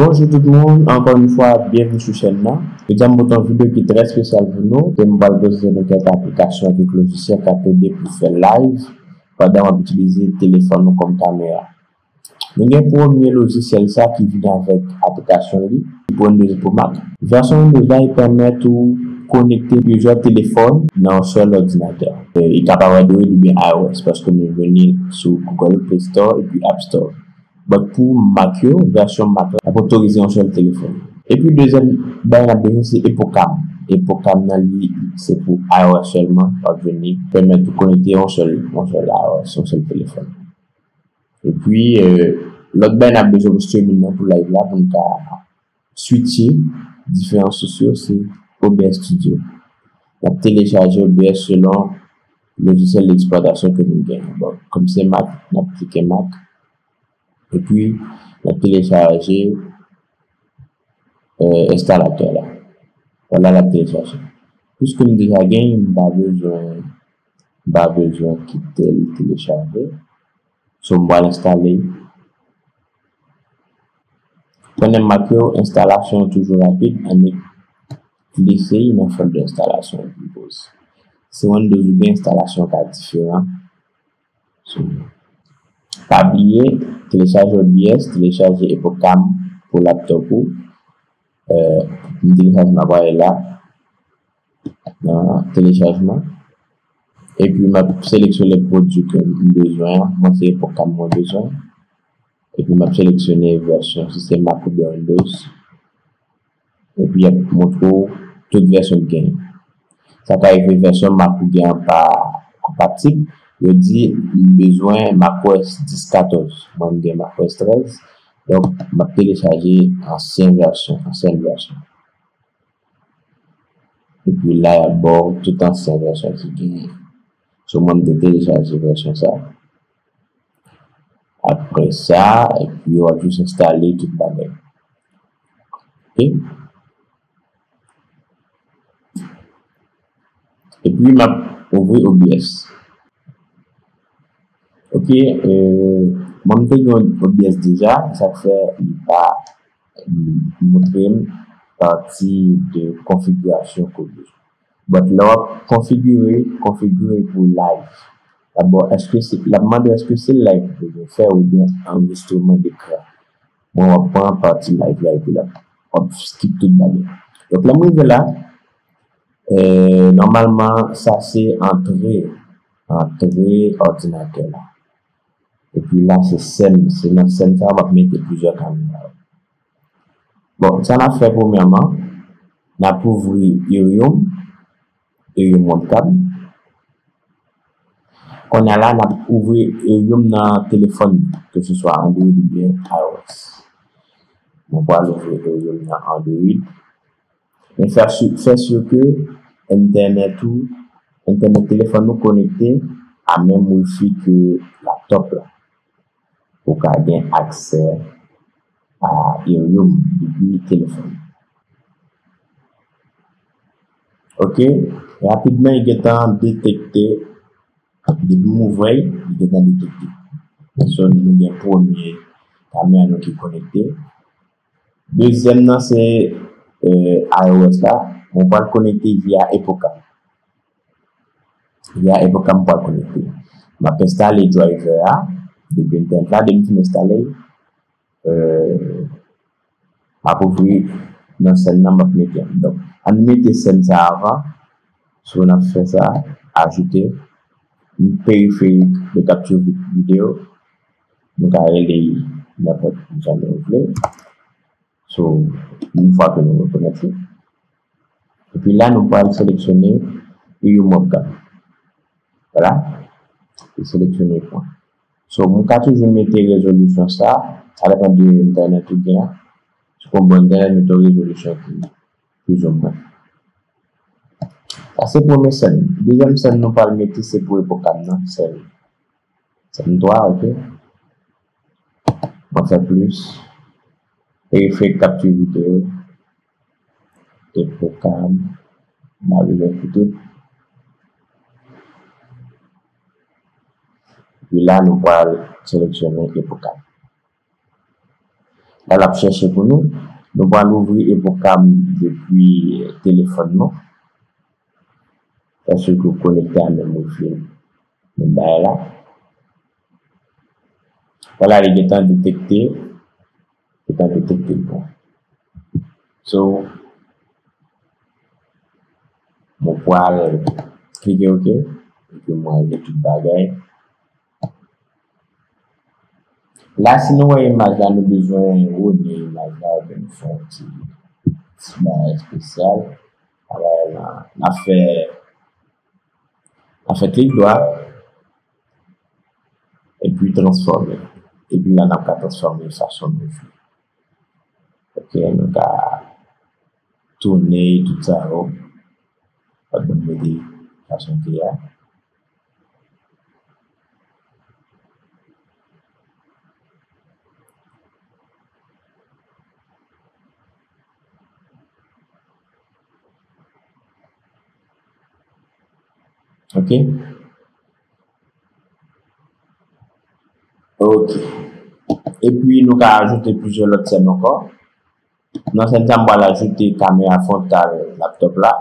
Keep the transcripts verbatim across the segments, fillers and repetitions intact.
Bonjou tout moun, ankò yon fwa, byenvni sou chèn nan. Jodi a m pote yon videyo ki trè espesyal pou nou, ke m pral prezante nou kèk aplikasyon, kèk lojisyèl k ap ede pou fè live pandan w ap itilize telefòn ou kòm kamera. Nou gen premye lojisyèl sa ki vin avèk aplikasyon li, pou Windows e pou Mac. Vèsyon Windows la, li pèmèt ou konekte plizyè telefòn nan yon sèl òdinatè. E, li ka parèt Android oubyen iOS, paske nou jwenn li sou Google Play Store epi App Store. But pou Mac yo, vèsyon Mac la, ap otorize yon sèl telefòn. Epi dezyèm bagay n ap bezwen se Epocam. Epocam nan li, se pou iOS sèlman, w ap jwenn li, pèmèt ou konekte yon sèl, yon sèl iOS, yon sèl telefòn. Epi, euh, lòt bagay n ap bezwen pou streaming nan, pou live la, pou n ka switche diferan sous yo, se O B S Studio. N ap telechaje O B S selon lojisyèl deksplwatasyon ke nou gen. Bon, kòm se Mac, n ap klike Mac. Epi, n ap telechaje, euh, enstalatè la. Vwala, l ap telechaje. Piske m deja gen, m pa bezwen, m pa bezwen kite l telechaje. So, m pral enstale. Konnen Mac yo, enstalasyon an toujou rapid, annik glise nan folder enstalasyon epi poze. Se Windows ou gen, enstalasyon ka diferan. So, pa bliye, telechaje O B S, telechaje Epocam pou laptop ou. Euh, m telechaje, m ap ale la nan telechajman. Epi m ap seleksyone pwodui ke m bezwen an. Mwen se Epocam mwen bezwen. Epi m ap seleksyone vèsyon, si se Mac oubyen Windows. Epi y ap montre w tout vèsyon ki genyen. Sa ka rive vèsyon Mac ou gen an pa konpatib. Yo di m bezwen macOS dis katòz. Mwen m gen macOS trèz. Donk, m ap telechaje ansyen vèsyon, ansyèn vèsyon. Epi la, y ap ba w tout ansyen vèsyon ki genyen. So, mwen, m te telechaje vèsyon sa. Apre sa, epi w ap jis enstale tout bagay. Ok? Epi, m ap ouvri O B S. Ok, euh, mwen, m te gen O B S deja, sa k fè li pa montre m pati de konfigirasyon ke w bezwen. But lè w ap konfigire, konfigire pou live. Dabò, èske se, l ap mande w èske se live ou bezwen fè oubyen anrejistreman dekran. Mwen, w ap pran pati live la epi l ap, w ap skip tout bagay. Donk, lè m rive la, euh, nòmalman, sa se antre, antre òdinatè la. Epi la, se sèn. Se nan sèn sa a, m ap mete plizyè kamera. Bon, sa n ap fè premyèman, n ap ouvri Irium, Irium Webcam. Kounye a la, n ap ouvri Irium nan telefòn, ke se swa Android oubyen iOS. Mwen pral ouvri Irium nan Android. Men fè si, fè si ke entènèt ou, entènèt telefòn ou konekte a menm wifi ke laptop la. Ou ka gen aksè a Irium depi telefòn. Ok, rapidman, li gentan detekte, depi m ouvè l, li gentan detekte. So, nou gen premye kamera nou ki konekte. Dezyèm nan se, euh, iOS la. Mwen pral konekte via Epocam. Via Epocam m pral konekte. M ap enstale driver a depi entènèt la, depi m fin enstale l, euh, m ap ouvri nan sèn nan, m ap mete. Donk, ann mete sèn sa avan. So, n ap fè sa, ajoute, yon périphérique de capture vidéo. Nou ka rele li nenpòt jan nou vle. So, yon fwa ke nou rekonèt li. Epi la, nou pral seleksyone Irium Webcam. Vwala. E seleksyone pwen. So, mwen ka toujou mete rezolisyon sa, sa depann de entènèt ou gen an. Si w gon bon entènèt, mete yon rezolisyon ki plizoumwen. Sa se premye sèn. Dezyèm sèn nou pral mete se pou Epocam nan, sèn, sèn twa, ok. Mwen fè plis. Périphérique capture vidéo. Epocam. M ap rive pou tout. Epi la, nou pral seleksyone Epocam. La, l ap chèche pou nou. Nou pral ouvri Evocam depi telefòn nou. Paske w konekte a menm wifi. Menm bagay la. Vwala, li gentan detekte. Gentan detekte l pou. So, mwen pral klike OK. Epi mwen ranje tout bagay. La, si nou wè imaj la, nou bezwen rene imaj la, oubyen nou fè yon ti, ti bagay espesyal. Travay la, n ap fè, n ap fè klik dwat, epi transfòme. Epi la, n ap ka transfòme fason nou vle. Ok, nou ka tounen tout sa yo. Fòk nou mete fason te a. Ok. Ok. Epi nou ka ajoute plizyè lòt sèn ankò. Nan sèn sa, m pral ajoute kamera fwontal laptop la.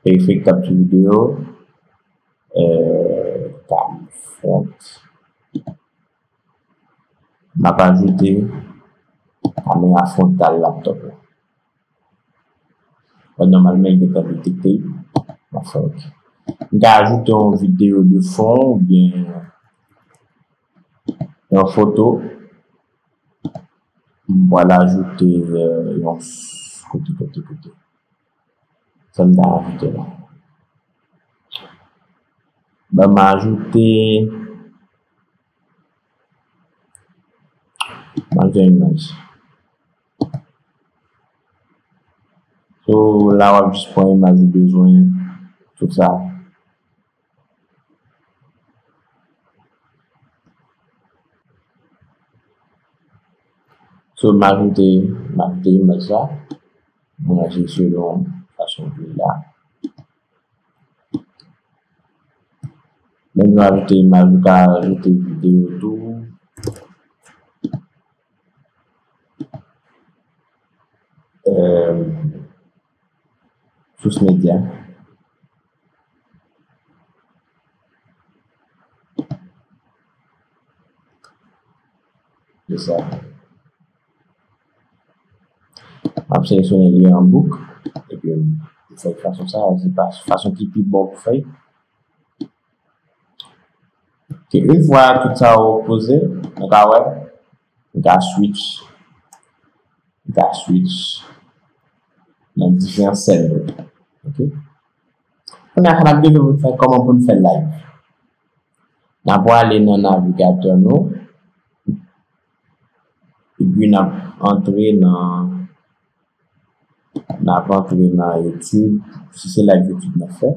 Perifèrik, kapti videyo. Euh, cam front. M ap ajoute kamera fwontal laptop la. Bon, nòmalman, li gentan detekte. M ap fè ok. M ka ajoute yon videyo de fon oubyen yon foto. M pral ajoute, euh, yon s-, kote, kote, kote. Sa m ta ajoute la. Ban m ajoute, m ajoute yon imaj. So, la w ap jis pran imaj ou bezwen, tout sa. So, m ajoute, m ajoute imaj la. Mwen ranje selon fason m vle la. Menm jan ajoute imaj, ou ka ajoute videyo tou. Euh, Source Media. Se sa. M ap seleksyone li an bouk. Epi m fè fason sa, se pa fason ki pi bon pou fè. Ke yon fwa tout sa yo poze, nou ka wè, nou ka switch, nou ka switch nan diferan sèn yo. Ok? Kounye a, sa n ap devlope pou n fè kòman pou n fè live. N ap prale nan navigatè nou, epi n ap antre nan, n ap antre nan YouTube, si se live YouTube n ap fè.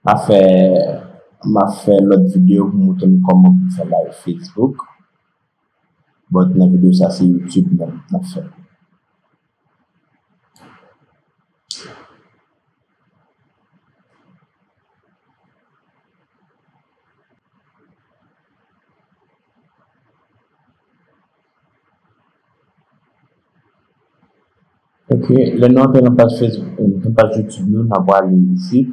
M ap fè, m ap fè lòt videyo pou montre nou kòman pou fè live Facebook. But nan videyo sa, se YouTube n ap, n ap fè. Ok, lè nou antre nan paj Facebook, nan paj YouTube nou, n ap prale isit.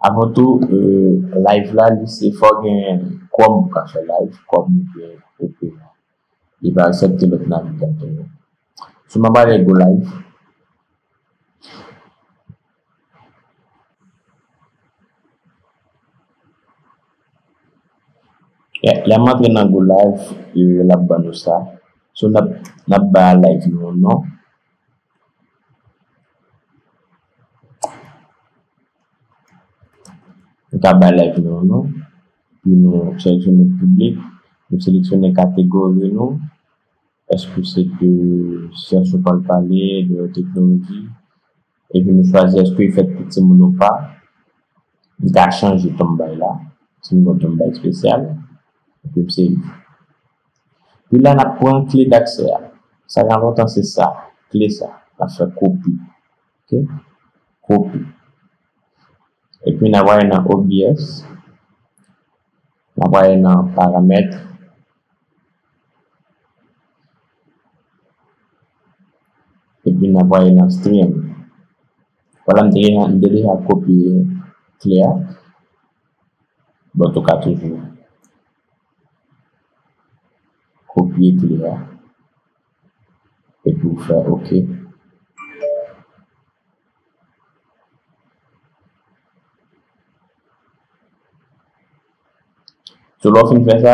Avan tou, euh, live la, li se fò w gen Chrome pou ka fè live, Chrome oubyen Opera. Li pa aksepte lòt navigatè yo. So, m ap prale Go Live. Lè, lè m antre nan Go Live, euh, l ap ban nou sa. So, n ap, n ap ba live nou yon non. Nou ka ba live nou yon non. Epi nou seleksyone piblik. Nou seleksyone kategori nou. Èske se de syans ou pral pale, de teknoloji? Epi nou chwazi èske li fèt pou timoun ou pa. M ka chanje tonmbay la. Si m gen yon tonmbay espesyal. Epi m save. Epi la, n ap pran kle daksè a. Sa k enpòtan, se sa. Kle sa. N ap fè kopi. Ok? Kopi. Epi n ap prale nan O B S. N ap prale nan paramèt. Epi n ap prale nan stream. Vwala, m te deja, m te deja kopye kle a. Bon, ou ka toujou kopye kle a. Epi w fè OK. So, lè w fin fè sa,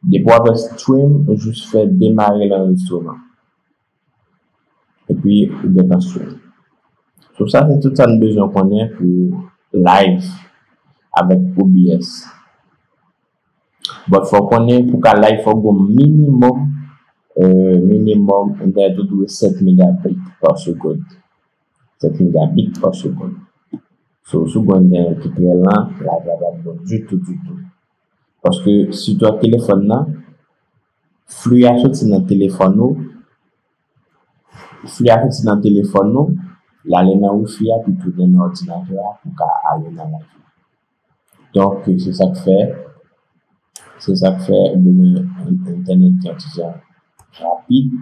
depi w ap fè stream, ou jis fè demare lanrejistreman. Epi, ou gentan stream. So, sa se tout sa n bezwen konnen pou live avèk O B S. But fò w konnen pou ka live, fò w gen minimòm, euh, minimòm, ou gen tou dwe sèt megabit pa segonn. Sèt megabit pa segonn. So, si w gen yon ki trè lan, live la p ap bon ditou, ditou. Paske, sitou ak telefòn nan, fli a soti nan telefòn ou, fli a soti nan telefòn ou, l ale nan wifi a, pou tounen nan òdinatè a, pou ka ale nan live. Donk, se sa k fè, se sa k fè ou bezwen entènèt ki yon ti jan rapid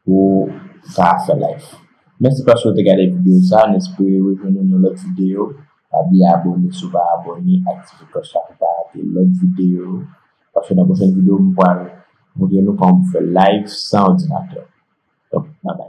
pou ka fè live. Mèsi paske w te gade videyo sa, n espere rejwenn nou nan lòt videyo. Pa bliye abòne si w pa abòne, aktive klòch la pou pa rate lòt videyo yo. Paske nan pwochèn videyo, m pral montre nou kòman pou fè live san òdinatè. Donk, babay.